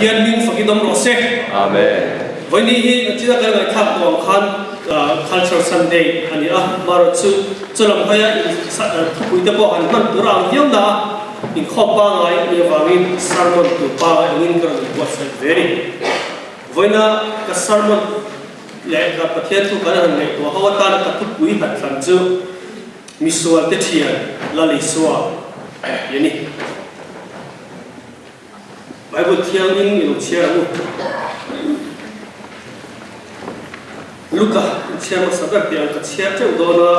Pathian hming fakin awm rawh se. Amen. Vawiini hi nachina kan ngaihthlak tawh ang khan Culture Sunday a ni a, marawh chu chulam hawia thupui te pawh han hman tur a ang viau na a, inkhawm pangai a nih avangin sermon tur pangai angin ka rawn inbuatsaih ve a ni. Vawiina ka sermon leh ka Pathian thu kan han ngaihtuah ho atana ka thupui han thlan chu Misual te thian Lal Isua tih a ni. Bible thiangin i lo chhiar ang u. Luka in chhiar hmasa ber teh ang ka chhiar teuh dawn a.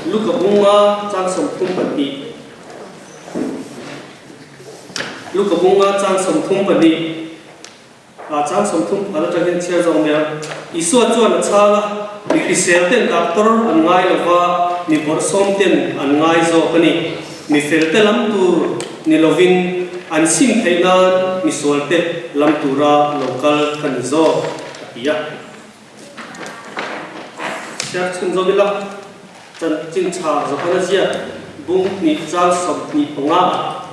Luka bunga chang 32. Luka bunga chang 32. A chang 30 atang hian chhiar zawk mai a. Isua chuan a chhang a, Mi hrisel ten doctor an ngai lo va, mi bawrhsawm ten an ngai zawk a ni. Mi fel te lam tur ni lovin an sim theih nan mi sual te lam tura lo kal ka ni zawk, a ti a. Chhiar chhun zawk ila, Chanchin tha Johana ziak bung hnih chang 25 ah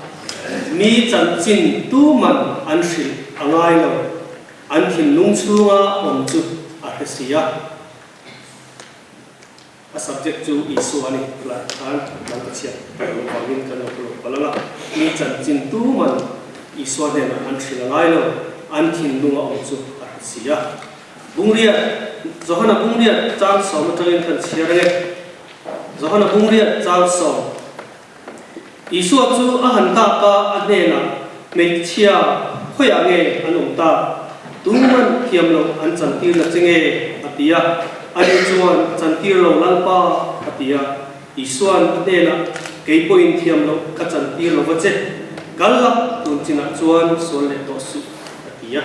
mi chanchin tuman an hrilh a ngai lo, an thinlung chhunga awm chu a hre si a. A subject chu Isua a ni lai khan dang ka chhiat palh loh vangin kan lo hmu palh ang a, mi chanchin tuman Isua hnenah an hrilh a ngai lo, an thinlunga awm chu a hre si a. Bungriat, Johana Bungriat chang sawm atangin kan chhiar ang e. Johana Bungriat chang sawm. Isua chu a han tak a, a hnenah, Hmeichhia, khawiah nge an awm tak? Tuman thiam loh an chantir na che nge? a ti a. Ani chuan, Chantir lo Lalpa, a ti a. Isua'n a hnenah, Kei pawhin thiam loh ka chantir lo va che. Kal la, tun chinah chuan sual leh tawh suh, a ti a.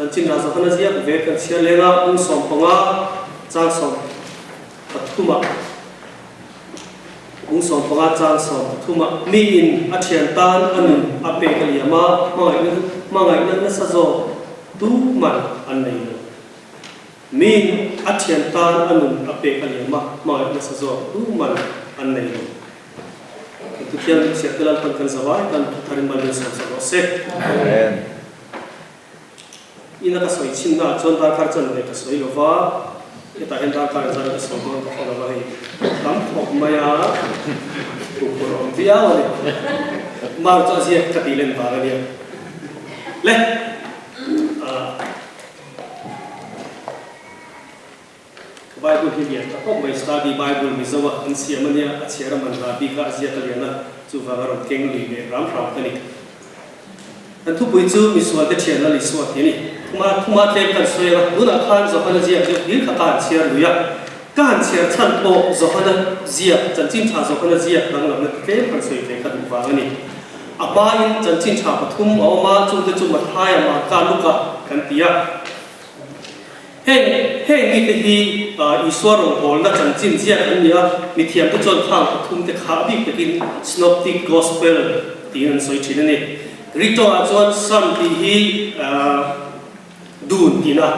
Chanchin Rah Johana ziak ve kan chhiar leng a, ung 15 chang 13 ah ung 15 chang 13 ah mi in a thian tan a nun a pek a liam a, hmangaihna hmangaihna nasa zawk tu man an nei lo. Mi in a thian tan a nun a pek a liam a, hmangaihna nasa zawk tu man an nei lo. Pathian nih chhiat te Lalpan kan zavai tan thar in mal min sawm sak rawh se. Amen. Ina ka sawi chhin na ah chuan darkar chan ve ka sawi lo va, hetah hian darkar zan ka sawi dawn ka hre lo va hei tam khawp mai a, huphurh awm viau a ni. Mar chu a ziak ka tih len vang a nia. Le ah. Bible hi lian tak khawp mai, Study Bible Mizo a an siam a nia, a chhiar a man hla bik a, a ziak a lian a, chuvang a rawn keng lui leh ram hram ka ni. Kan thupui chu misual te thian Lal Isua tih a ni. Thuma thuma tlem kan sawi ang a, tunah khan Johana ziak deuh hlir kha ka han chhiar lui a, ka han chhiar chhan pawh Johana ziak, chanchin tha Johana ziak danglamna ti tlem han sawi ve kha duh vang a ni. A hmain chanchin tha pathum a awm a, chungte chu Mathaia, Marka, Luka kan ti a. Heng heng mite hi Isua rawngbawlna chanchin ziak an ni a, mithiamte chuan khang pathumte kha a bik takin Synoptic Gospel tiin an sawi thin a ni. Greek tawngah chuan sun tih hi dun tihna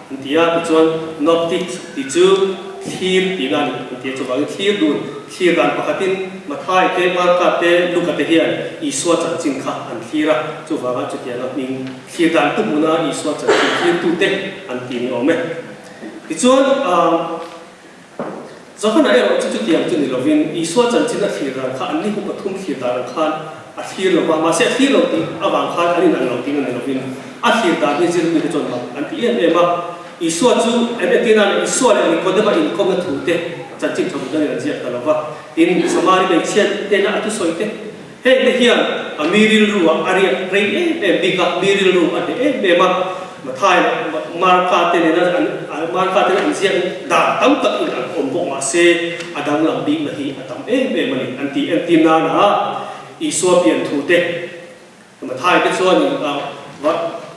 an ti a, tichuan Noptic tih chu thlir tihna a ni an ti a, chuvangin thlir dun, thlir dan pakhatin Mathai te, Marka te, Luka te hian Isua chanchin kha an thlir a, chuvanga chutianga hming Thlir dan tu hmuna Isua chanchin thlirtute an ti ni awm e. Tichuan, Johana erawh chu chutiang chu ni lovin Isua chanchin a thlir dan kha anni hu pathum thlir dan ang khan a thlir lo va, mahse a thlir lo tih avang khan an inang lo tihna ni lovin a thlir dan hi zirmite chuan mak an ti em em a. Isua chu en entirna leh Isua leh Nikodema inkawmna thute chanchin tha mut an inziak ta lo va, tin, Samari hmeichhia hnena a thusawi te, Heng te hian a mi rilru ah a riak rei em em bik a, mi rilru a hneh em em a, Mathai leh Marka te nena an Marka te an ziak dan tam tak in an awm bawk mahse a danglam bikna hi a tam em em a ni an tih entir nana Isua pian thu te Mathai te chuan in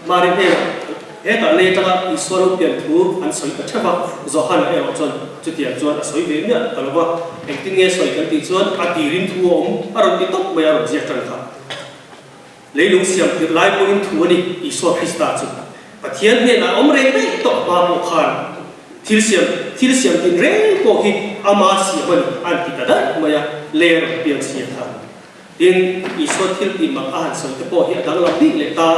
Mari hnenah Hetah lei atanga Isua lo pian thu an sawi ta theuh a, Johana erawh chuan chutiang chuan a sawi ve miah ta lo va, engtin nge sawi kan tih chuan a tirin thu a awm a rawn ti tawp mai a rawn ziak tan kha. Leilung siam tirh lai pawhin thu a ni, Isua Krista chu Pathian hnenah a awm reng daih tawh hma pawh khan thil siam thil siam tin reng pawh hi ama siam a ni an ti ta daih mai a, lei a rawn piang sia kha. Tin, Isua thil tih mak a han sawi te pawh hi a danglam bik leh ta.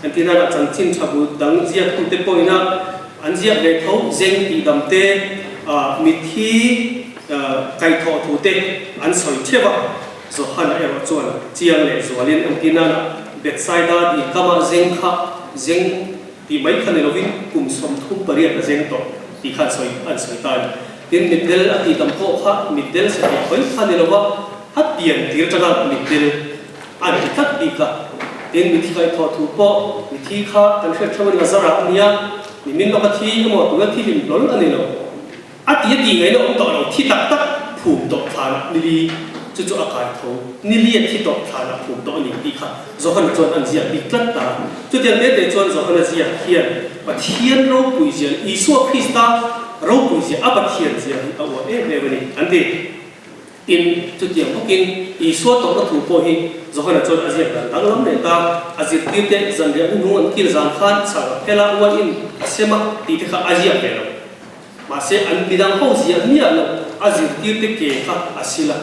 Entirna ah chanchin tha bu dang ziaktute pawhin a an ziak leh tho zeng tih dam te, mitthi kaihthawh thu te an sawi theuh a. Johana erawh chuan chiang leh zualin entirna ah Bethsaida dil kama zeng kha zeng tih mai kha ni lovin kum 38 a zeng tawh tih kha an sawi an sawi ta a ni. Tin, mitdel a tih tam pawh kha mitdel satliah mai kha ni lova a pian tir atanga mitdel a ni tlat bik a. Tin, mithi kaihthawh thu pawh mithi kha kan hriat theuh in Lazara a nia, nimin lawka thi emaw tuna thi hlim hlawl a ni lo. A ti a tih ngaihna awm tawh lo, thi tak tak phum tawh thlanah nili chu chu a kai tho, nili a thi tawh thlanah phum tawh a ni tih kha Johana chuan an ziak bik tlat ta. Chutiang te te chuan Johana ziak hian Pathian ropui zia leh Isua Krista ropui zia a Pathian zia hi a uar em em a ni an ti. Tin, chutiang bawkin Isua tawrhna thu pawh hi Johana chuan a ziak dan danglam leh ta. A zirtirte zanriah hnuhnung an kil zan khan chhang a phel a, uain a sem a tih te kha a ziak ve lo. Mahse, an midang ho ziah miah lo, a zirtirte ke kha a sil a.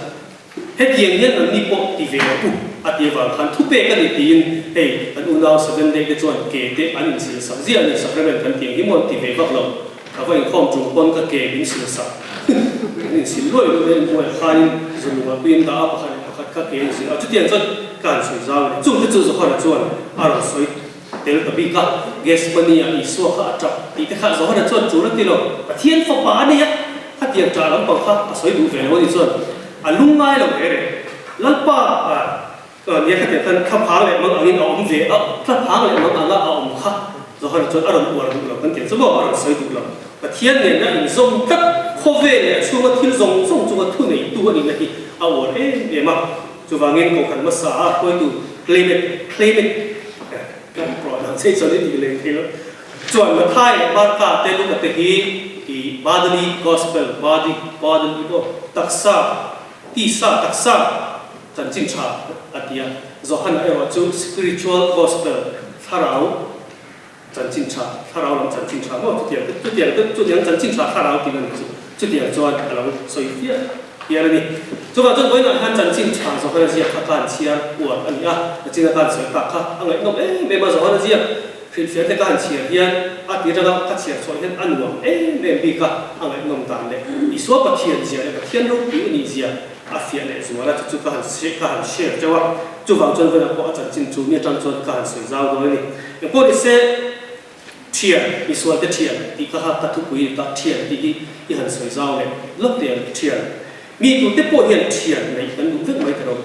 Hetiang hian nanni pawh ti ve rawh u a ti avang khan thupek a ni tiin hei kan unau Seven Day te chuan ke te an insil sak ziah a ni, sacrament kan tiang hi maw an ti ve vak lo, ka va inkhawm tum pawn ka ke min sil sak an insil luai luai a, inhnuaiah khanin zunlungah tuiin dah a, pakhat leh pakhat kha ke a insil a, chutiang chuan ka han sawi zau a ni. Chungte chu Johana chuan a rawn sawi tel ta bik a, Gethsemane-ah Isua kha a tap tih te kha Johana chuan tul a ti lo, Pathian fapa a nei a, khatiang tah lampang kha a sawi duh ve lo a ni chuan a lungngai lo ve reng. Lalpa a nia khatiang khan thlaphang leh mang angin a awm ve a, thlaphang leh mang anga a awm kha Johana chuan a rawn uar duh lo kan tih ang chu maw, a rawn sawi duh lo. Pathian nena inzawm tlat khawvel leh a chhunga thil zawng zawng chunga thuneitu a nihna hi a uar em em a. Chuvangin Kohhran hmasa a hruaitu Clement, Clement, kan pronoun chei chuan i tih leh thei lo, chuan Mathai leh Marka te Luka te hi i bodily gospel, body, bodily pawh taksa, tisa, taksa chanchin tha a ti a, Johana erawh chu spiritual gospel, thlarau chanchin tha, thlarau lam chanchin tha maw chutiang te, chutiang te, chutiang chanchin tha thlarau tih a ni chu, chutiang chuan a lo sawi fiah hial a ni. Chuvang chuan vawiinah hian chanchin tha Johana ziak kha ka han chhiar uar a ni a, nachina ka han sawi tak kha a ngaihnawm em em a, Johana ziak hrilhfiah te ka han chhiar hian a ti atanga ka chhiar chhuah hian a nuam em em bik a, a ngaihnawm dan leh Isua Pathian zia leh Pathian ropui a nih zia a fiah leh zual a, chu chu ka han ka han share teuh a, chuvang chuan vawiinah pawh a chanchin chu mi atang chuan ka han sawi zau dawn a ni. Engpawh ni se, thian, misual te thian tih kha kha ka thupui ta thian tih hi i han sawi zau leh lawk teh ang thian. Mi tute pawh hian thian neih kan duh vek mai ta lo.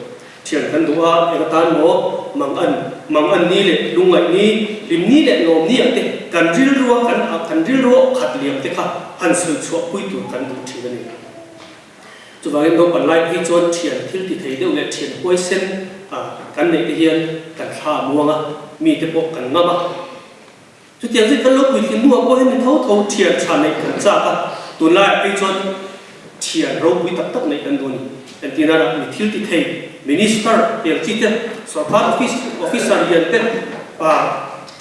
Thian kan duh a, eng atan maw mang an, mang an ni leh lungngaih ni, hlim ni leh lawm ni ah te kan rilrua kan kan rilrua khat liam te kha han sawi chhuah pui tur kan duh thin a ni. Chuvangin naupang lai phei chuan thian thil ti thei deuh leh thian huaisen kan neih te hian kan thla a muang a, mite pawh kan ngam a. Chutiang zet kan lo puitling hnuah pawh hian mi tho tho thian tha neih kan chak a, tunlaiah phei chuan thian ropui tak tak neih kan duh a ni. Entirna ah mi thil ti thei Minister tiang chi te, sorkar office officer lian te,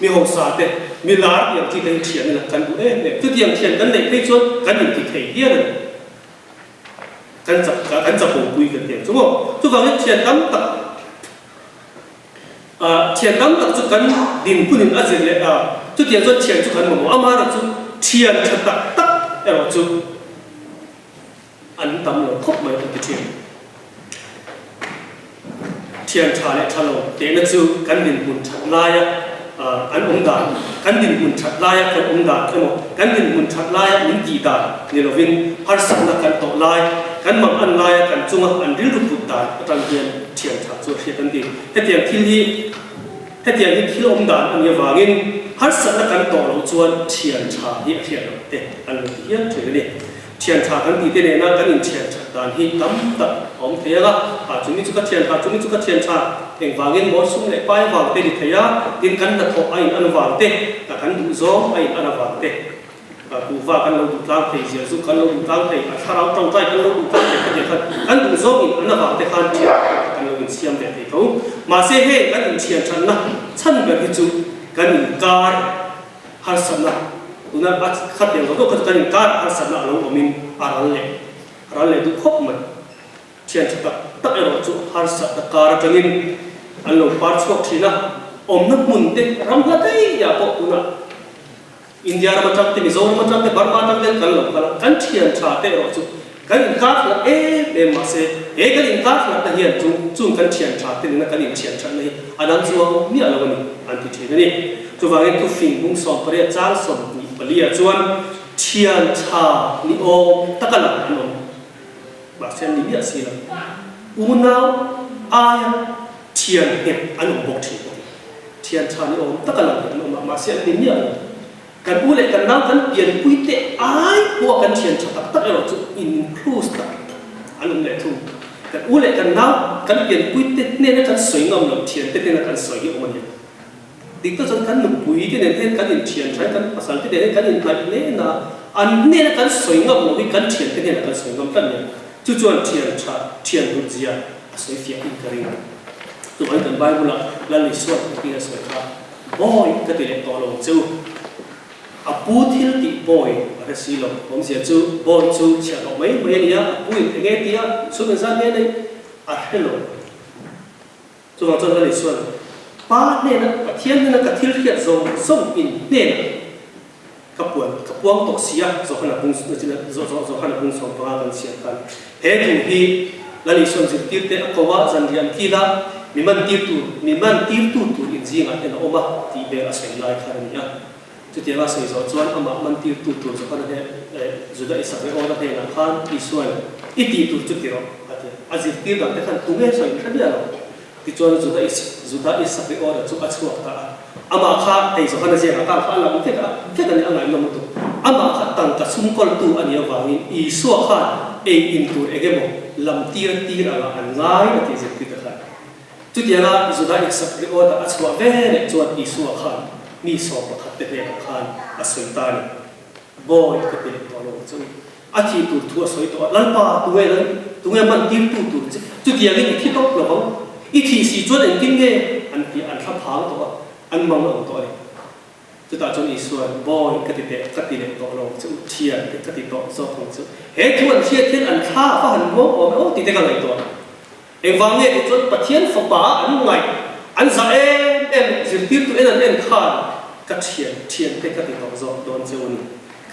mi hausa te, mi lar tiang chi te hi thian ila kan duh em em. Chutiang thian kan neih phei chuan kan inti thei hial a ni. Kan chak kan chakawpui kan ti ang chu maw? Chuvangin thian tam tak thian tam tak chu kan dinhmunin a zir leh a, chutiang chuan thian chu kan mamawh. Amaherawh chu thian tha tak tak erawh chu an tam lo khawp mai an ti thin. Thian tha leh tha lo tehna chu kan dinhmun that laia an awm dan, kan dinhmun that laia kan awm dan emaw, kan dinhmun that laia min tih dan ni lovin harsatna kan tawh lai, kan mang an laia kan chunga an rilru put dan atang hian thian tha chu a hriat an ti. Hetiang thil hi hetiang hi thil awm dan a nih avangin harsatna kan tawh loh chuan thian tha hi a hriat loh te an lo ti hial thin a ni. Thian tha kan tih te nena kan inthian that dan hi tam tak a awm thei ang a, ah chumi chu ka thian tha, chumi chu ka thian tha, engvangin maw sum leh pai avang te ni thei a, tin kan hnathawh a in an avang te, ah kan duh zawng a in an avang te, ah kuhva kan lo duh tlang thei, ziah zuk kan lo duh tlang thei, a thlarau tawngtai kan lo duh tlang thei khatiang khan kan duh zawng in an avang te khan thian tha kan lo insiam ve thei tho. Mahse heng kan inthian thatna chhan ber hi chu kan inkar. Harsatna, tuna a khatiang zawk zawk kha chu kan inkar harsatna a lo awmin a ral leh, a ral leh duh khawp mai. Thian tha tak. tak erawh chu harsatna kar atangin an lo par chhuak thin a, awmna hmun te ram hla daihah pawh tunah India ram atang te, Mizoram atang te, Burma atang ten kan lo kal a, kan thian tha te erawh chu kan inkar hlat em em mahse he kan inkar hlatna hian chung chung kan thian tha te nena kan inthian thatna hi a dang chuang miah lo a ni an ti thin a ni. Chuvangin thufing bung 18 chang 24 ah chuan thian tha ni awm taka lang an awm mahse an ni miah si lo. Unau aia thian nghet an awm bawk thin a ti. Thian tha ni awm taka lang hi an awm a, mahse an ni miah lo. Kan u leh kan nau kan pianpui te ai pawha kan thian tha tak tak erawh chu in close tak tak an awm leh thung. Kan u leh kan nau kan pianpui te hnena kan sawi ngam lo thian te hnena kan sawi hi awm a nia. Dik tak chuan kan nupui te nen hian kan inthian tha in kan pasal te nen hian kan inhnaih hle na an hnena kan sawi ngam lo hi kan thian te hnenah kan sawi ngam tlat nia. Chu chuan thian tha thian hlut zia a sawi fiah in ka ring. Chuvangin kan Bible-ah Lal Isua'n engtin a sawi kha, Bawi ka ti leh tawh lo ang che u. A pu thil tih bawi a hre si lo. Awmzia chu bawi chu chhiahhlawh mai mai a ni a, a pu in enge tia chhun engzat nge nei a hre lo. Chuvang chuan Lal Isua'n, Pa hnena, Pathian hnena ka thil hriat zawng zawng in hnenah Ka puan ka puang tawh si a, Johana bung Johana bung 15 kan chhiar khan he thu hi Lal Isuan zirtirte a ko a, zanriah an kil a, mi man tirtu mi man tirtu tur inzingah hian a awm a tih vel a sawi lai khan a ni a. Chutianga a sawi zawh chuan amah man tirtu tur Johana hnen Juda Isakriawta hnenah khan Isuan i tih tur chu ti rawh a ti a. A zirtir dangte khan tunge sawi hre miah lo. Tichuan Juda Juda Isakriawta chu a chhuak ta a. Amah kha hei Johana ziakah khan kha a lam vek a, vek a ni, a ngaihnawm lutuk. Amah kha tangka chhungkawltu a nih avangin Isua khan ei in tur eng emaw lam tir tir angah an ngai a tih zirtirte khan. Chutianga Juda Isakriawta a chhuah ve leh chuan Isua khan mi 11 te hnenah khan a sawi ta a ni. Bawi ka ti leh tawh lo ang che u. A thih tur thu a sawi tawh a, Lalpa, tunge lal, tunge man tirtu tur che? Chutiangin i thi tawp lo vang. I thih si chuan engtin nge? An ti a, an thla phang tawh a, an mang ang tawh a ni. Chutah chuan Isua'n, Bawi, ka ti teh, ka ti leh tawh lo che u, thian te ka ti tawh zawk ang chu. He thu an hriat hian an thla a va han muang awm e aw tih te ka ngaihtuah. Engvang nge tih chuan Pathian Fapa an ngaih, an zah em em, zirtirtu en an en khan ka thian thian te ka ti tawh zawk dawn che u ni,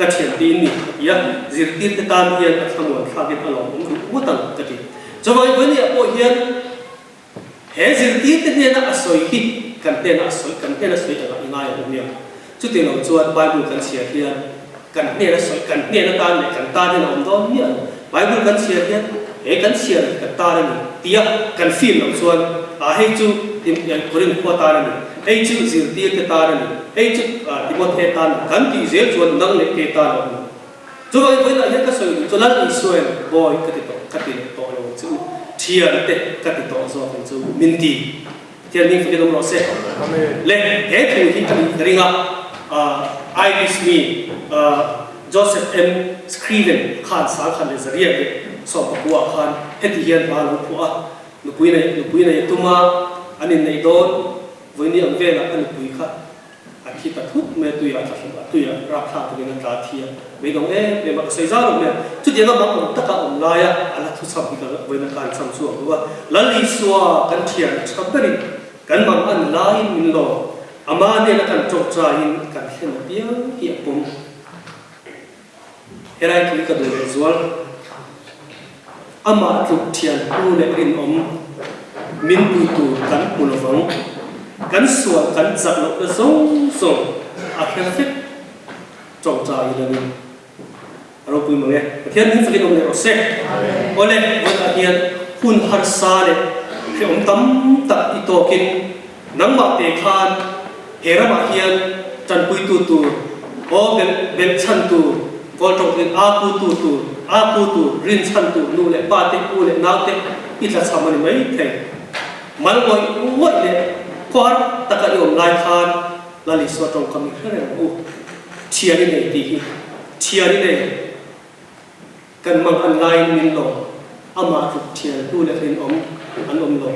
ka thian te in ni a ti a, zirtirte tan hian a thlamuan thlakin a lawmawm duh ngawt ang ka ti. Chuvangin Vawnia pawh hian he zirtirte hnena a sawi hi kan hnena a sawi, kan hnena sawi engah i ngai ang u hmiang. Chuti lo chuan Bible kan chhiar hian kan hnena sawi, kan hnen atan leh kan tan hian a awm dawn miah lo. Bible kan chhiar hian he kan chhiar hi kan tan a ni tia kan feel loh chuan ah hei chu Korinth khua tan a ni, hei chu zirtirte tan a ni, hei chu Timothe tan a ni kan tih zel chuan nang leh kei tan a awm lo. Chuvangin vawiinah hian ka sawi duh chu Lal Isuain bawi ka ti tawh, ka ti leh tawh lo ang che u, thiante ka ti tawh zawk ang che u min ti. Pathian hming fakin awm rawh se. Le he thu hi a nih ka ring a, Irish mi Joseph M. Scriven khan 1919 ah khan heti hian hla a lo phuah a, Nupui nei nupui nei a tum a, an inneih dawn vawiini ang velah a nupui kha A thi ta thut mai a, tuiah a tla hlum a, tuiah rapthlak takin a tla thi a, beidawng em em a, ka sawi zau lo mai a, chutianga mang awm taka awm laia a la thuchham hi ka vawiin a khan chham chhuak duh a, Lal Isua kan thian a tha berin kan mang an laiin min lawm, ama hnena kan tawngtaiin kan thlen apiang hi a pawm. Helai thu hi ka duh leh zual. Amah tluk thian hnu leh rinawm min pui tur kan hmu lovang. Kan sual kan chak lohna zawng zawng a hre vek tawngtai ila ni. A ropui mang e. Pathian hming fakin awm leh rawh se. Awle, vawiinah hian hun harsa leh hrehawm tam tak i tawkin nangmah te khan he ramah hian tanpuitu tur aw belh belh chhan tur Kawl tawngin aa pu tu tur, aa pu tur, rin chhan tur nu leh pa te, u leh nau te i tla chham a ni mai thei. Mal ngawih ngawih leh khawhar taka i awm lai khan Lal Isua tawngkam i hre reng ang u. Thian i nei tih hi thian i nei. Kan mang an laiin min lawm, amah tluk thian hnu leh rinawm an awm lo.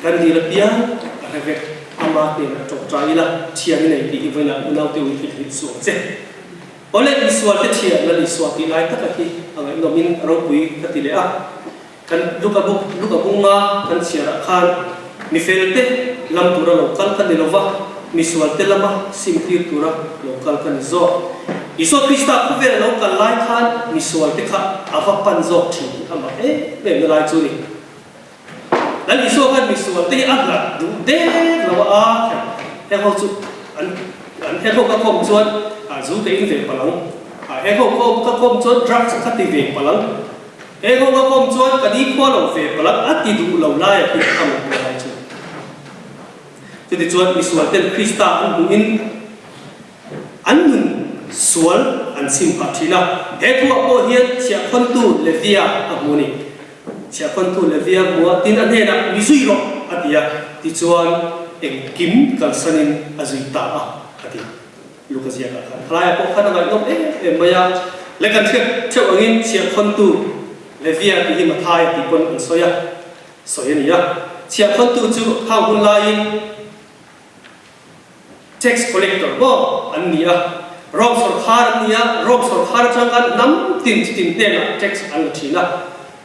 Kan dil apiang a hre vek, ama hnenah tawngtai ila, thian i nei tih hi vawiinah unaute ui thil hrilh suh ang che. Awle, Isual te thian Lal Isua tih lai taka hi a ngaihnawmin a ropui ka ti leh a. Kan Luka buk, Luka bunga kan chhiarah khan mi felte lam tura lo kal ka ni lo va, mi sualte lama simtir tura lo kal ka ni zawk. Isua Krista khawvel a lo kal lai khan mi sualte kha a va pan zawk thin tih amah em em na lai chu a ni. Lal Isua khan mi sualte hi a hlat duh dek lo a, a hei heng ho chu an an heng ho ka kawm chuan zu ka in ve palh ang, heng ho ka kawm chuan drugs ka ti ve palh ang, He nghawng a kawm chuan ka ni khua lo ve palh a ti duh lo lai a hi ka ngaihtuah lai chu. Chutichuan misual ten Krista an hmuhin an nun sual an chim phah thin a. He thuah pawh hian chhiahkhawntu Levia a hmu a ni. Chhiahkhawntu Levia hmu a, tin a hnenah mi zui rawh a ti a, tichuan engkim kalsanin a zui ta a, a ti. Luka ziakah khan khalaiah pawh khan a ngaihnawm em em mai a, le kan hriat theuh angin chhiahkhawntu Levia tih hi Mathaia tih pawn an sawi a, sawi a ni a. Chhiahkhawntu chu khang hun laiin tax collector maw an ni a, Rome sawrkhar an ni a, Rome sawrkhar atang khan hnam tin chitin hnenah tax an la thin a.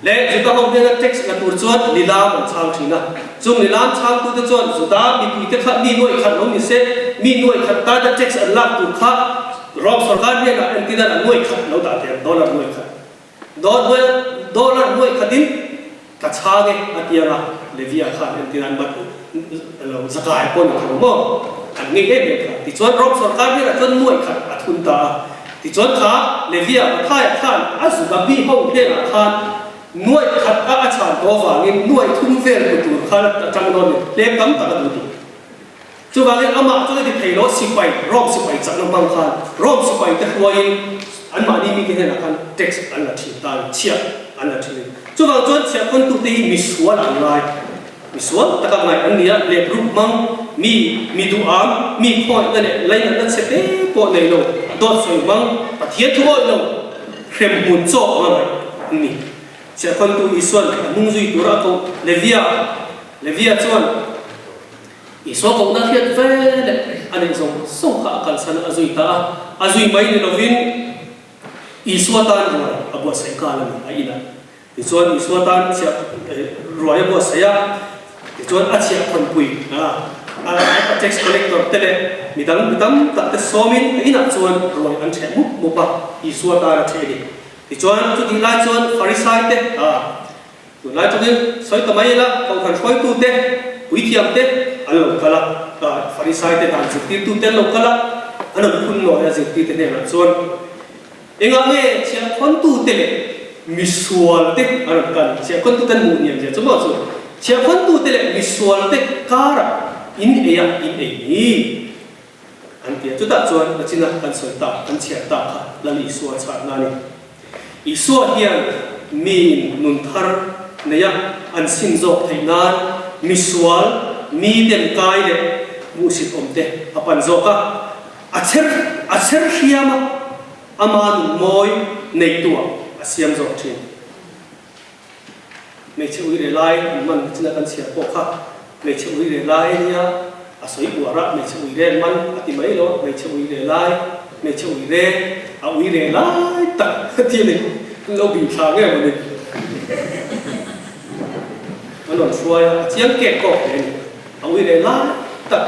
Leh Juda ho hnena tax la tur chuan lilam an chhang thin a. Chung lilam chhangtute chuan Juda mipuite kha mi nuaih khat lo ni se, mi nuaih khat tana tax an lak tur kha Rome sorkar hnenah entir an nuaih khat lo dah der, dollar nuaih khat. Dollar nuaih khatin ka chhang e a ti ang a, Levia khan entir an bat lo zakai pawh ni tho maw? An ngei em em kha. Tichuan Rome sorkar hnenah chuan nuaih khat a thun ta a. Tichuan kha Levia Mathaia khan a Juda mi ho hnenah khan nuaih khat a a chhan tawh avangin nuaih thum vel hmu tur khan a tang dawn ni, hlem tam tak a duh ti. Chuvangin amah chuan a ti thei lo, sipai, Rome sipai chakna hmang khan Rome sipai te hruaiin anmahni mite hnenah khan tax an la thin ta a ni, chhiah an la thin a ni. Chuvang chuan chhiahkhawntute hi misual an ngai. Misual taka ngaih an ni a, lep rup hmang, mi, mi duham, mi khawihna leh lainatna chhe te pawh nei lo, dawt sawi hmang, Pathian thu awih lo, hremhmun chawk anga ngaih an ni. Chhiahkhawntu Isua'n a hnung zui tura a koh Levia, Levia chuan Isua kohna hriat ve leh a neih zawng zawng kha a kalsan a zui ta a, a zui mai ni lovin Isua tan ruai a buatsaih nghal a ni a inah. Tichuan Isua tan chhiah ruai a buatsaih a, tichuan a chhiahkhawnpui a a tax collector te leh midang mi tam tak te sawmin a inah chuan ruai an ṭheh mup mup a, Isua tan a ṭheh a ni. Tichuan chutih lai chuan Farisai te a tunlai tawngin sawi ta mai ila kohhran hruaitu te, puithiam te an lo kal a, Farisai te dan zirtirtu te an lo kal a, an rawn phun nawi a zirtirte hnenah chuan, Engah nge chhiahkhawntute leh misualte a rawn kal? Chhiahkhawntute an hmuh hniam zia chu maw chu? Chhiahkhawntute leh misualte karah in ei a, in ei ni an ti a. Chutah chuan nachina kan sawi tak, kan chhiar tak kha Lal Isua chhanna a ni. Isua hian miin nun thar neia an sim zawk theih nan misual, mi den kai leh hmuhsit awmte a pan zawk a. A chher a chher hriam a, ama nun mawi neihtuah a siam zawk thin. Hmeichhe ui reh lai an man chin a kan chhiar pawh kha hmeichhe ui reh lai ania a sawi uar a, hmeichhe ui reh man a ti mai lo a, hmeichhe ui reh lai, hmeichhe ui reh, a ui reh lai tak a ti a ni, an lo bih thla nge maw ni. An rawn hruai a, a chiang kek kawk hle a ni. A ui reh lai tak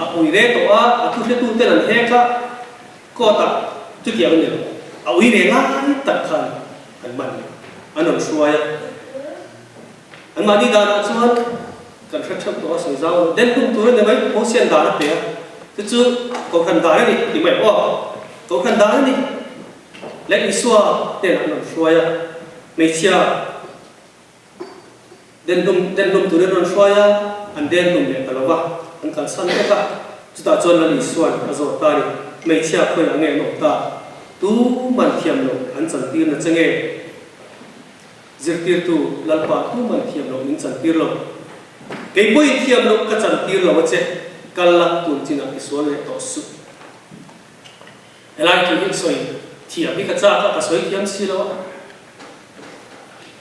a ui reh tawh a, a thuhretu ten an hek a, court ah chutiang a ni lo, a ui reh lai tak khan an man leh an rawn hruai a. Anmahni danah chuan kan hre theuh tawh a, sawi zau lo, den tum tur a ni mai, Mosian dan a pe a, chu chu Kohhran dan a ni ti mai aw, Kohhran dan a ni leh Isua hnenah an rawn hruai a, hmeichhia, Denhlum denhlum turin rawn hruai a, an denhlum leh ta lo va, an kalsan vek a. Chutah chuan Lal Isua'n a zawt ta a ni, Hmeichhia khawiah nge an awm ta? Tu man thiam loh an chantir na che nge? Zirtirtu, Lalpa, tu man thiam loh min chantir lo. Kei pawhin thiam loh ka chantir lo a che, kal la, tun chinah tisual leh tawh suh. Helai thu hi sawi thiam hi ka chak a, ka sawi thiam si lo a.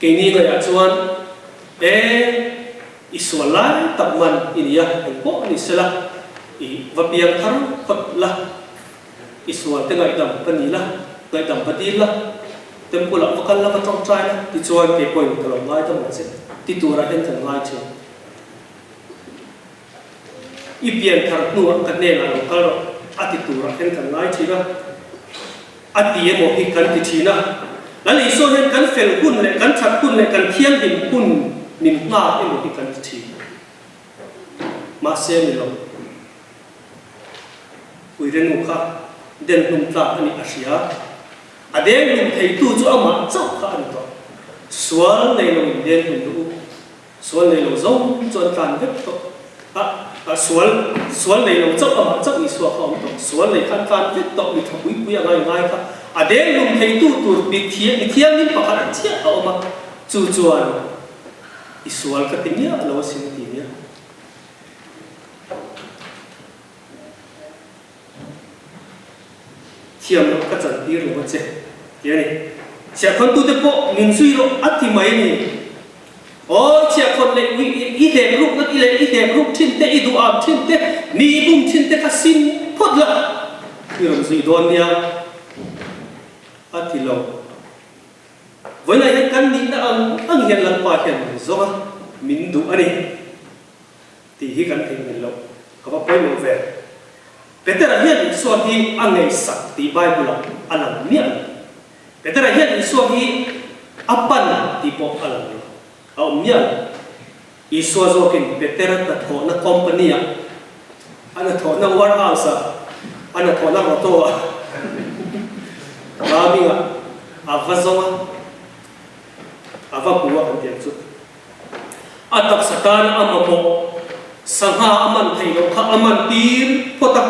Keini ngaihah chuan, E, i sual lai tak man i ni a, engpawh a ni sela, i va piang thar phawt la, i sual te ngaihdam ka ni la, ngaihdam va dil la. Temple ah va kal la va tawngtai la tichuan kei pawhin ka lo ngaidam ang che ti turah hian kan ngai thin. I pian thar hnuah ka hnenah lo kal rawh a ti turah hian kan ngai thin a, a ti emaw hi kan ti thin a. Lal Isua hian kan fel hun leh kan that hun leh kan thianghlim hun min nghak emaw hi kan ti thin. Mahse ni lo. Uirenu kha den hlum tlak a nih a hria. A deng hlum theitu chu amah chauh kha a ni tawh. Sual nei lo in deng hlum duh u. Sual nei lo zawng chu an tlan vek tawh. A, a sual, sual nei lo chauh amah chauh Isua kha a awm tawh. Sual nei kha an tlan vek tawh, mi tha pui pui a ngai ngai kha. A deng hlum theitu tur mi thiam, mi thianghlim pakhat chiah a awm a, chu chuan i sual ka ti miah lo asin a ti nia. Thiam loh ka chan tir lo a che ti a ni. Chhiahkhawntute pawh min zui rawh a ti mai a ni. Aw i chhiahkhawn leh i i hlep rukna i leh i hlep ruk thin te, i duham thin te, mi i bum thin te kha sim phawt la i rawn zui dawn nia a ti lo. Vawiinah hian kan nihna ang ang hian Lalpa hian min zawng a, min duh a ni. Tih hi kan theihnghilh loh ka va pawimawh ve. Petera hian Isua hi a ngaihsak tih Bible-ah a lang miah lo. Petera hian Isua hi a pan tih pawh a lang lo, a awm miah lo. Isua zawkin Petera hnathawhna company-ah, a hnathawhna warehouse-ah, a hnathawhna roto-ah, Mamingah a va zawng a, a va hmu a kan ti ang chu. A taksa tan a mamawh sangha a man theih loh kha a man tir phawt a.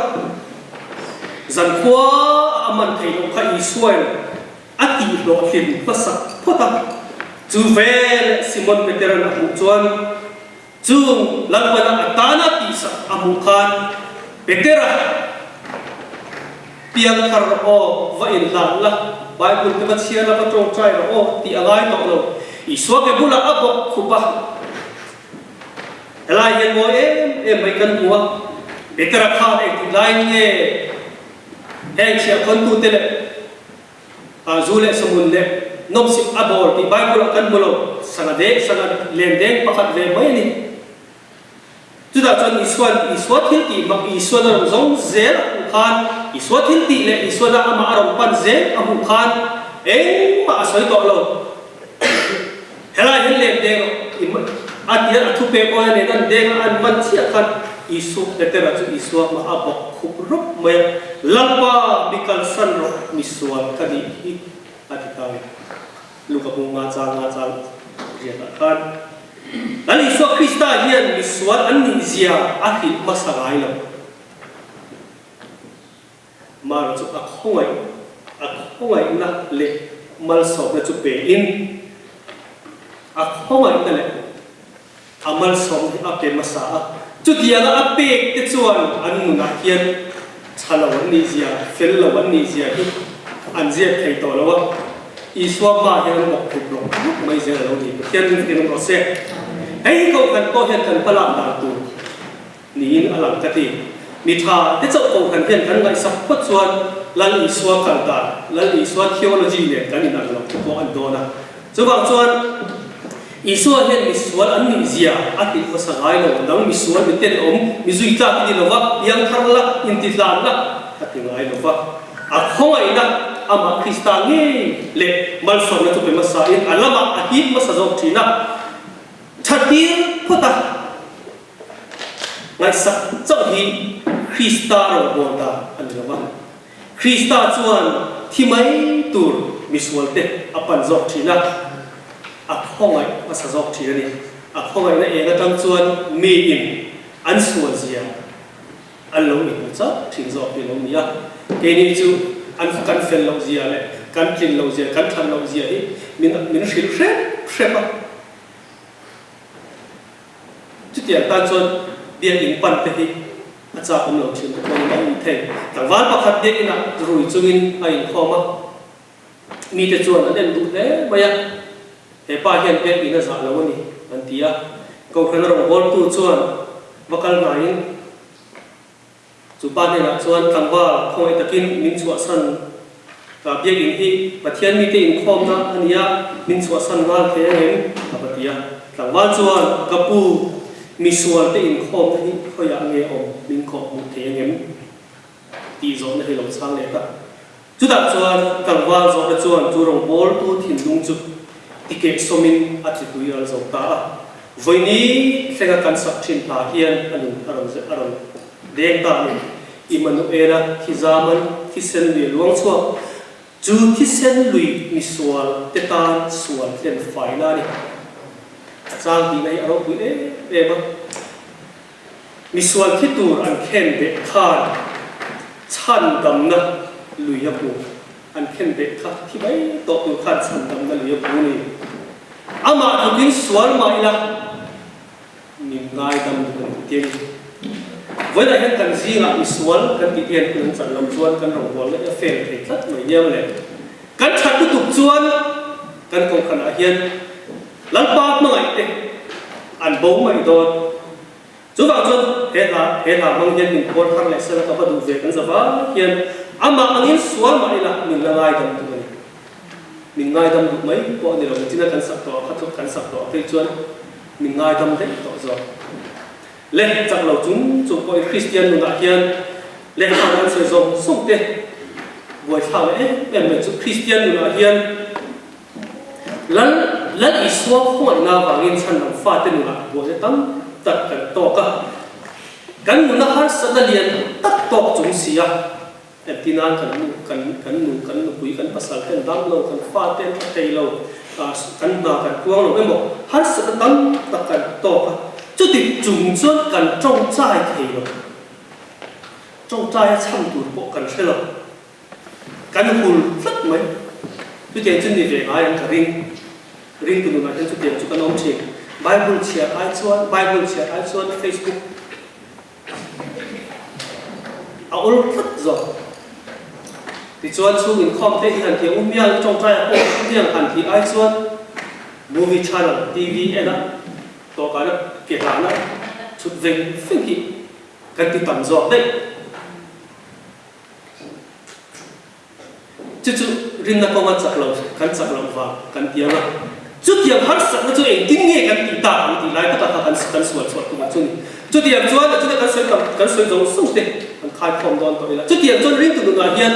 Zankhua a man theih loh kha Isuain a tihhlawhtlin hmasak phawt a. Chu veleh Simon Petera'n a hmuh chuan chung Lalpana a tana tihsak a hmuh khan Petera Piangthar rawh aw, va inhlan la, Bible te va chhiar la, va tawngtai rawh aw tih a ngai tawh lo. Isua ke bulah a bawk khup a. Helai hian mawi em em mai kan hmu a, Petera khan engtik laiin nge heng chhiahkhawntute leh zu leh samun leh nawmsip a dawr tih Bible ah kan hmu lo, sangha deng, sangha len deng pakhat ve mai a ni. Chutah chuan Isua'n Isua thil tih mak Isua'n a rawn zawng zel a hmuh khan, Isua thil tih leh Isua'n a amah a rawn pan zel a hmuh khan engmah a sawi tawh lo. Helai hian lem deng rawh i a ti a, a thupek awia nen an deng a, an man chiah khan Isua Petera chu Isua hmah a bawk khup rawp mai a, Lalpa mi kalsan rawh, mi sual ka nih hi a ti ta a ni. Luka bung nga chang nga chang riatah khan Lal Isua Krista hian misual an nih zia a hrilh hmasa ngai lo. Mara chu a khawngaih a khawngaihna leh malsawmna chu pe in a khawngaihna leh a malsawmna hi a pe hmasa a. Chutianga a pek te chuan an nunah hian tha lo an nih zia, fel lo an nih zia hi an ziak thei tawh lo a. Isua hmaah hian an bawk thup rawk rawk mai zel a lo ni. Pathian ring takin awm rawh se. Hei hi Kohhran pawh hian kan hmalak dan tur niin a lang ka ti. Mi tha te chauh Kohhran hian kan ngaihsak phawt chuan Lal Isua kal dan, Lal Isua theology nen kan inang lo te pawh a ni dawn a. Chuvang chuan Isua hian misual an nih zia a hlih hmasa ngai lo, nang misual mi tenawm, mi zui tlak i ni lo va, piangthar la, intihlan la a ti ngai lo va. A khawngaihna amah Krista ngei leh malsawmna chu pe hmasa in a lamah a hip hmasa zawk thin a, tha tir phawt a ngaihsak chauh hi Krista rawngbâwl dan a ni lo va. Krista chuan thi mai tur misualte a pan zawk thin a, a khawngaih hmasa zawk thin a ni. A khawngaihna eng atang chuan miin an sual zia an lo inhmu chauh thin zawk hi a lo ni a. Keini chu an kan fel loh zia leh kan tlin loh zia, kan that loh zia hi min min hrilh hrep hrep a. Chutiang tan chuan biakinn pan te hi a chak awm lo thin te pawh ni mai thei. Tlangval pakhat biakinah rui chungin a inkhawm a, mite chuan an en duh hle mai a, he pa hian biakinn a zah lo a ni an ti a. Kohhran rawngbawltu chuan va kal hnaiin chu pa hnenah chuan tlangval khawngaih takin min chhuahsan. Ka biakinn hi Pathian mite inkhawmna a ni a, min chhuahsan nghal thei ang em? a va ti a. Tlangval chuan, Ka pu, misualte inkhawmna hi khawiah nge awm min khawh hmuh thei ang em? tih zawhna hi lo chhang leh ta. Chutah chuan tlangval zawhna chuan chu rawngbawltu thinlung chu tikeh sawmin a ti tui ral zo ta a. Vawiini thlenga kan sak thin hla hian a nun a rawn a rawn deng ta a ni. Immanuela thizaman thisen lui a luang chhuak. Chu thisen lui misual te tan sual hlen faina a ni. A chang tihna hi a ropui em em a. Misual thi tur an khen beh khan chhandamna lui a hmu. An khen beh kha thi mai tawh tur khan chhandamna lui a hmu ni. Amah tlukin sual mah ila min ngaidam duh a ni tih a ni. Vawiinah hian kan zingah misual kan tih te hian hun an chan loh chuan kan rawngbawlna hi a fail thei tlat mai nia maw le. Kan that lutuk chuan kan kohhranah hian Lalpa hmangaih te an bo mai dawn. Chuvang chuan he hla he hla hmang hian min pawl thar leh sela ka va duh ve kan zavai hian amah angin sual mah ila min la ngaidam duh a ni. Min ngaidam duh mai pawh a ni lo, nichina kan sak tawh a kha chu kan sak tawh a phei chuan min ngaidam daih tawh zawk. Le chak lo chung chung pawhin Kristian nunah hian lehkha kan sawi zawng zawng te buaithlak leh em em mai chu Kristian nunah hian Lal Lal Isua khawngaihna avangin chhanlam fate nunah buaina tam tak kan tawk a, kan nuna harsatna lian tak tawk chung si a, engtin nan kan nu kan kan nu kan nupui kan pasal ten dam lo, kan fate an tha thei lo, kan hna kan tluang lo emaw harsatna tam tak kan tawk a, chuti chung chuan kan tawngtai thei lo, tawngtai a chhan tur pawh kan hre lo. Kan hul tlat mai. Chutiang chu ni ve ngai ang ka ring. Ringtu nunah hian chutiang chu kan awm thin. Bible chhiar ai chuan Bible chhiar ai chuan Facebook a awl tlat zawk. Tichuan chhung inkhawm te hi han ti ang u miang tawngtai ah pawh miang han tih ai chuan movie channel TV en a tawhkana ke hlana chhut veng veng hi kan ti tam zawk daih. Chu chu rinna kawnga chak lo kan chak loh vang kan ti ang a, chutiang harsatna chu engtin nge kan tih tak ang tih lai takah kha kan kan sual chhuah tum ang chu ni. Chutiang chuan a chuna kan sawi tam kan sawi zawng zawng te kan khaikhawm dawn tawh ila. Chutiang chuan ringtu nunah hian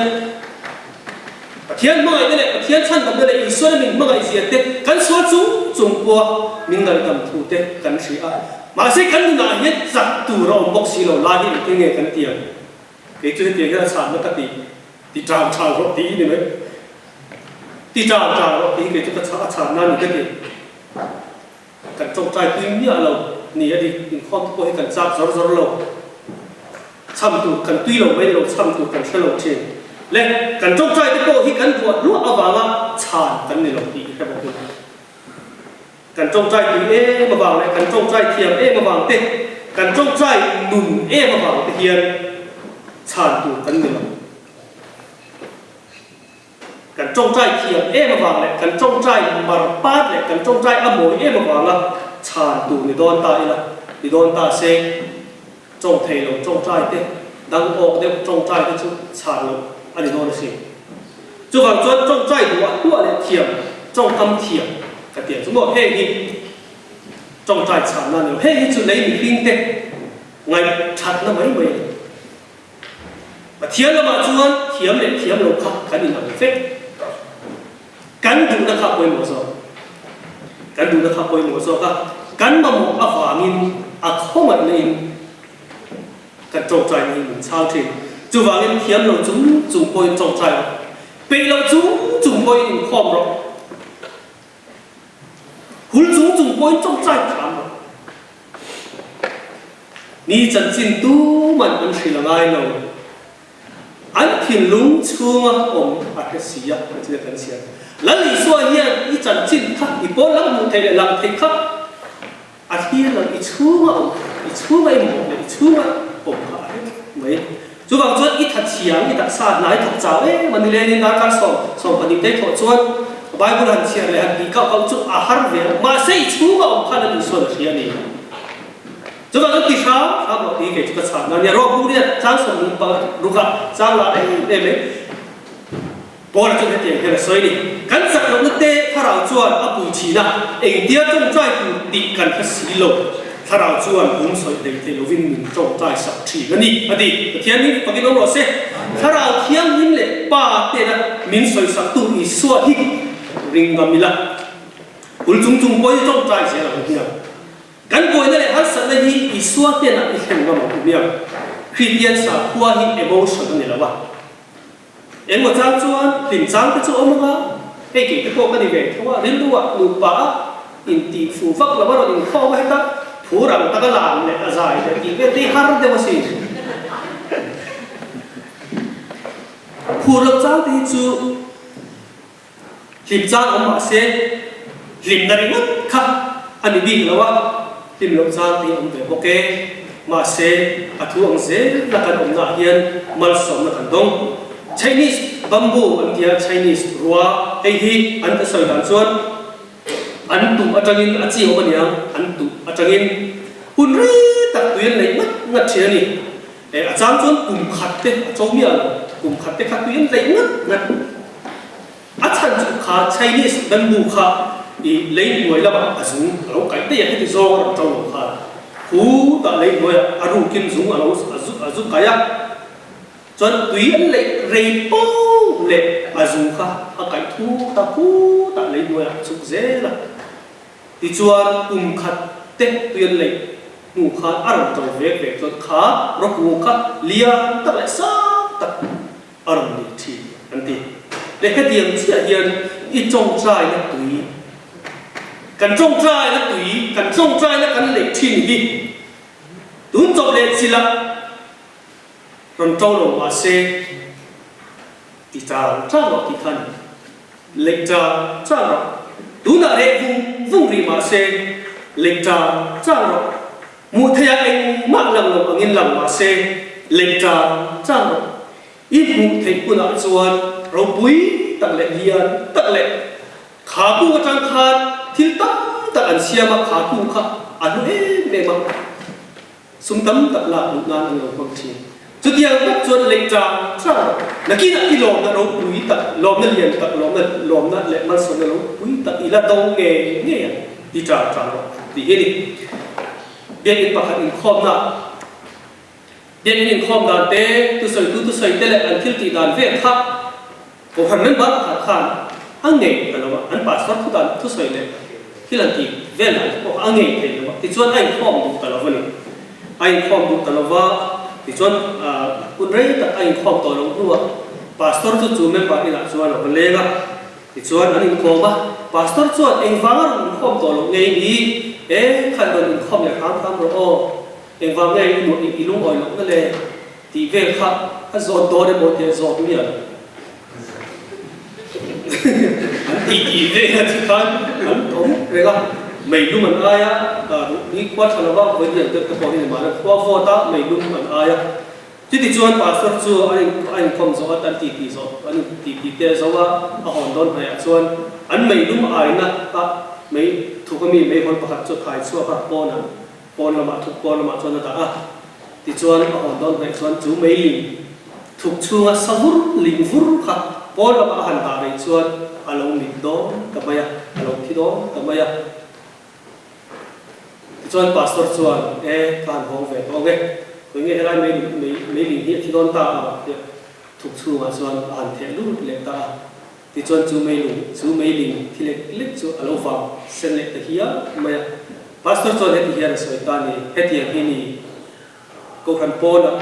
Pathian hmangaihna leh Pathian chhandamna leh Isuana min hmangaihzia te kan sual chung chung pawha min ngaihdam thu te kan hria a. Mahse kan nunah hian chak tur a awm bawk si lo lai hi engtin nge kan ti ang? Kei chu hetiang hian a chhanna ka ti, ti ṭang ṭang rawh tih hi ni mai. Ti ṭang ṭang rawh tih hi kei chu ka a chhanna a ni ka ti. Kan ṭawngṭai tui miah lo ni a dik, inkhawm te pawh hi kan chak zawr zawr lo. Chham tur kan tui lo mai ni lo, chham tur kan hre lo ṭhin. Le kan ṭawngṭai te pawh hi kan duah hluah avanga chhan kan ni lo tih i hre bawk ila. Kan tawngtai tui em avang leh kan tawngtai thiam em avang te, kan tawngtai nun em avang te hian chhan tur kan ni lo. Kan tawngtai thiam em avang leh kan tawngtai mar pat leh kan tawngtai a mawi em avanga chhan tur ni dawn ta ila, ni dawn ta se tawng thei lo tawngtai te, dang awk deuh tawngtai te chu chhan loh a ni dawn asin. Chuvang chuan tawngtai duah duah leh thiam, tawngkam thiam ka ti ang chu maw? Heng hi tawngtai chhanna a ni lo. Heng hi chu lei mihring te ngaihthatna mai mai a ni. Pathian lamah chuan thiam leh thiam lo kha kan inang vek. Kan duhna kha a pawimawh zawk. Kan duhna kha a pawimawh zawk a, kan mamawh avangin a khawngaihna in Kan tawngtai hi min chhang thin. Chuvangin thiam lo chung chung pawhin tawngtai rawh. Peih lo chung chung pawhin inkhawm rawh. Hul chung chung pawhin tawngtai thiam rawh. Mi chanchin tuman an hrilh a ngai lo. An thinlung chhunga awm a hre si a, kan china kan chhiar. Lal Isua hian i chanchin kha i pawn lam hmuh theih leh lang theih kha A thlir lo, i chhunga awm, i chhunga i mawh leh i chhunga awm kha a hre tlat mai. Chuvang chuan i thathiam, i taksa hnai thawk chau em a ni lenin darkar 12 te thawh chuan Bible han chhiar leh han tih kauh kauh chu a har ve a, mahse i chhunga awm khan a duhsuan a hria a ni. Chuvang chuan ti hram hram rawh tih kei chu ka chhan a nia. Rawh buk nia chang 25 rukah chang lah em em mai. Paula chuan hetiang hian a sawi a ni, Kan chak lohna te Thlarau chuan a pui thin a, engtia tawngtai tur tih kan hre si lo. Thlarau chuan hum sawi hlei thei lovin min tawngtai sak thin a ni, a ti. Pathian hi fakin awm rawh se. Thlarau Thianghlim leh Pa tena min sawi saktu Isua hi ring ngam ila, hul chung chung pawhin i tawngtai zel ang hmiang. Kan buaina leh harsatna hi Isua hnenah i thlen ngam ang hmiang. Kristian sakhua hi emotion a ni lo a. Engmaw chang chuan hlim chang te chu awm anga, hei kei te pawh ka ni ve tho a, rilru ah nupa ah intih fu vak lo a rawn inkhawm a heta phur ang taka lam leh a zai leh tih vel te hi har deuh asin. Phur loh chang te hi chu Hlim chang awm mah se hlimna ringawt kha a ni bik lo a, hlim loh chang te hi a awm ve bawk e. Mahse, a thu ang zel na kan awmnaah hian malsawmna kan dawng. Chinese bamboo an tia, Chinese rua, hei hi an sawi dan chuan an tuh atangin a chi awm a niang, an tuh atangin hun rei tak tui an neih ngat ngat thin a ni. A chang chuan kum khat te a cho miah lo, kum khat te kha tui an neih ngat ngat. A chhan chu kha Chinese bamboo kha i lei hnuai lamah a zung a lo kaih daih a, heti zawng a rawn to lo khan khutah lei hnuaiah a rukin zung a lo a zu kaih a, chuan tui an leih rei pauh leh a zung kha a kaih thut a, khutah lei hnuaiah a chhuk zel a. Tichuan kum khat te tui an leih hnu khan a rawn to vek vek chuan kha rawkung kha lian tak leh sang tak a rawn ni thin an ti. Leh hetiang chiah hian i tawngtaina tui, kan tawngtaina tui, kan tawngtaina kan leih thin hi tun chawp leh chilah rawn to lo mah se ti chang chang rawh tih khan leih chang chang rawh. Tunah reh vung vung rih mah se leih chang chang rawh. Hmuh theih ah engmah lang lo angin lang mah se leih chang chang rawh. I hmuh theih hunah chuan ropui tak leh lian tak leh kha kung atang khan thil tam tak an siam a, kha kung kha a hlu em em a, sum tam tak lak luh nan an lo hmang thin. Chutiang bawk chuan leih chang chang rawh. Nakinah i lawmna ropui tak, lawmna lian tak, lawmna lawmna leh malsawmna ropui tak i la dawng ngei ngei ang. Ti chang chang rawh tih hi a ni. Biakinn pakhat inkhawmna. Biakinn inkhawm dan te, thusawitu thusawi te leh an thil tih dan vel kha Kohhran member pakhat khan a ngei ta lo a, an pastor thu dan thusawi leh thil an tih vel dan te pawh kha a ngei thei lo a, tichuan a inkhawm duh ta lo a ni. A inkhawm duh ta lo va, tichuan hun rei tak a inkhawm tawh loh hnuah pastor chu chu member inah chuan a va leng a, tichuan an inkhawm a, pastor chuan engvanga rawn inkhawm tawh loh ngei ni? E, khan rawn inkhawm leh hram hram rawh aw. Engvang nge i nuah i lungawi loh na le? tih vel kha a zawt dawn emaw tia zawt mial an ti tih vel a ti khan an awm reng a, meilum an ai a, ni khua tha lova vawi lian deuh te pawh hi ni mahna khua vawt a meilum an ai a. Chuti chuan pastor chu a in a inkhawm zawh a, an ti tih zawh an in ti tih te zo a, a hawn dawn hnaihah chuan an meilum aina a mei thuk ami meihawl pakhat chu a thai chhuak a pawnah Pawn lamah thuk pawn lamah chuan a dah a, tichuan a hawn dawn hnaih chuan chu meiling thuk chhunga sa vur ling vur kha pawn lamah a han dah rei chuan a lo mit dawn ta mai a, a lo thi dawn ta mai a. Tichuan pastor chuan, E, ka han hawng ve tawh ang e, khawi nge helai meiling meiling hi a thi dawn ta a tia thuk chhungah chuan a han theh lut leh ta a. Tichuan chu meilung, chu meiling thi lek lek chu a lo vang sen leh ta hial mai a. Pastor chuan heti hian a sawi ta ni, hetiang hi ni, Kohhran pawnah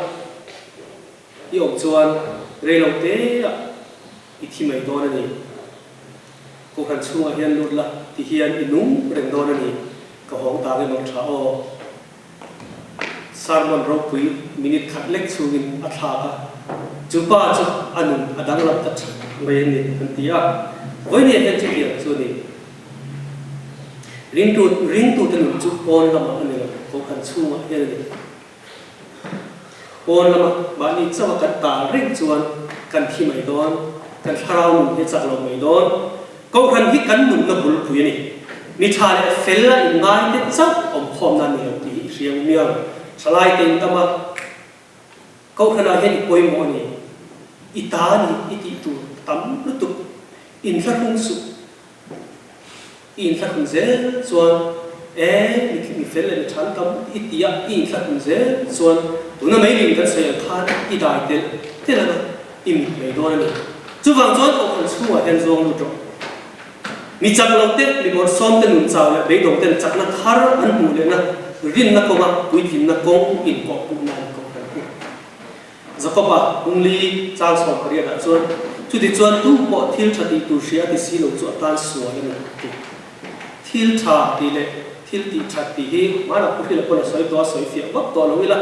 i awm chuan reilo teah i thi mai dawn a ni. Kohhran chhungah hian lut la ti hian i nung reng dawn a ni, ka hawng ta nge mang tha aw. Sermon ropui minute khat lek chhungin a thlak a, chu pa chu a nun a danglam ta thak mai a ni an ti a. Vawinia hian chutiang chu a ni. Ringtu ringtute nun chu pawn lamah a ni lo, kohhran chhungah hian a ni. Pawn lama mahni chauha kan tal reng chuan kan thi mai dawn, kan thlarau nun hi a chak lo mai dawn. Kohhran hi kan nunna bulpui a ni. Mi tha leh fel a inngai te chauh awm khawmna a ni lo tih hi i hria ang miang. Thalai te in tam a, Kohhranah hian i pawimawh a ni. I ta a ni i tih tur. tam lutuk. Inthlahrung suh. I inthlahrun zel chuan e mi mi fel leh mi than tam i ti a, i inthlahrun zel chuan tuna mei ling kan sawi ang khan i dai telh telh ang a, i mit mai dawn a ni. Chuvang chuan kohhran chhungah hian zawng lut rawh. Mi chak lo te, mi bawrhsawm te nun chau leh beidawng ten chakna thar an hmuh lehna rinna kawnga puitlinna kawng inkawhpuhna an kohhran hi. Jakoba Hungli chang 18 ah chuan, Chuti chuan tu pawh thil tha tih tur hria a ti si lo chu a tan sual a ni a ti. Thil tha tih leh thil tih that tih hi hmanah Pu Hrila pawn a sawi tawh a, sawi fiah vak tawh lo ila.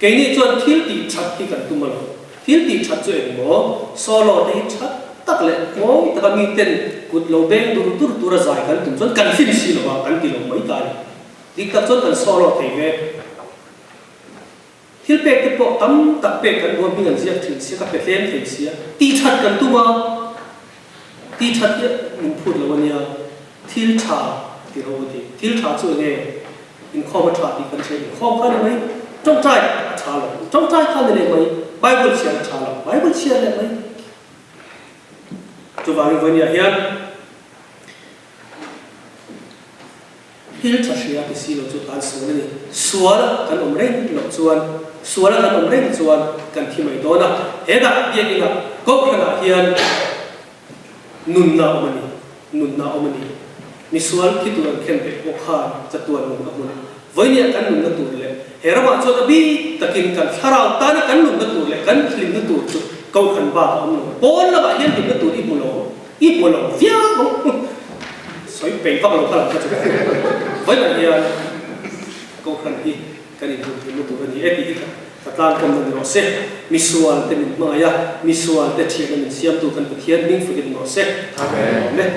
Keini chuan thil tih that hi kan tum a lo. Thil tih that chu engmaw solo te hi that tak leh mawi taka miten kut lo beng dur dur tura zai kan tum chuan kan hlim si lo a, kan ti lo mai ta a ni. Dik tak chuan kan solo thei ve. Thil pek te pawh tam tak pek kan duam hming an ziak thin sia, ka pe tlem thei sia. Tih that kan tum a, tih that hi min phut lo a nia, thil tha ti ro a ti. Thil tha chu enge? Inkhawm a tha tih kan hria, inkhawm kha ni mai, tawngtai a tha lo, tawngtai kha ni leh mai, Bible chhiar a tha lo, Bible chhiar leh mai. Chuvangin vawinia hian Thil tha hria ti si lo chu tan sual a ni. Sual kan awm reng loh chuan, suala kan awm reng chuan kan thi mai dawn a. Hetah biakinah Kohhranah hian nunna a awm a ni, nunna a awm a ni. Misual thi tur an khen peih pawh khan chatuan nun a hmun a. Vawinia kan nunna tur leh he ramah chuan a bik takin kan thlarau tana kan nunna tur leh kan hlimna tur chu Kohhran bak a awm lo. Pawn lamah hian hlimna tur i hmu lo. I hmu lo viau ang. Sawi peih vak lo kha lam kha chu vawilah hian Kohhran hi kan inhumhimna tur a ni e tih hi ka tlangkawmna ni rawh se. Misual te min hmangaih a, misual te thianna min siamtu kan Pathian hming fakin rawh se. Amen.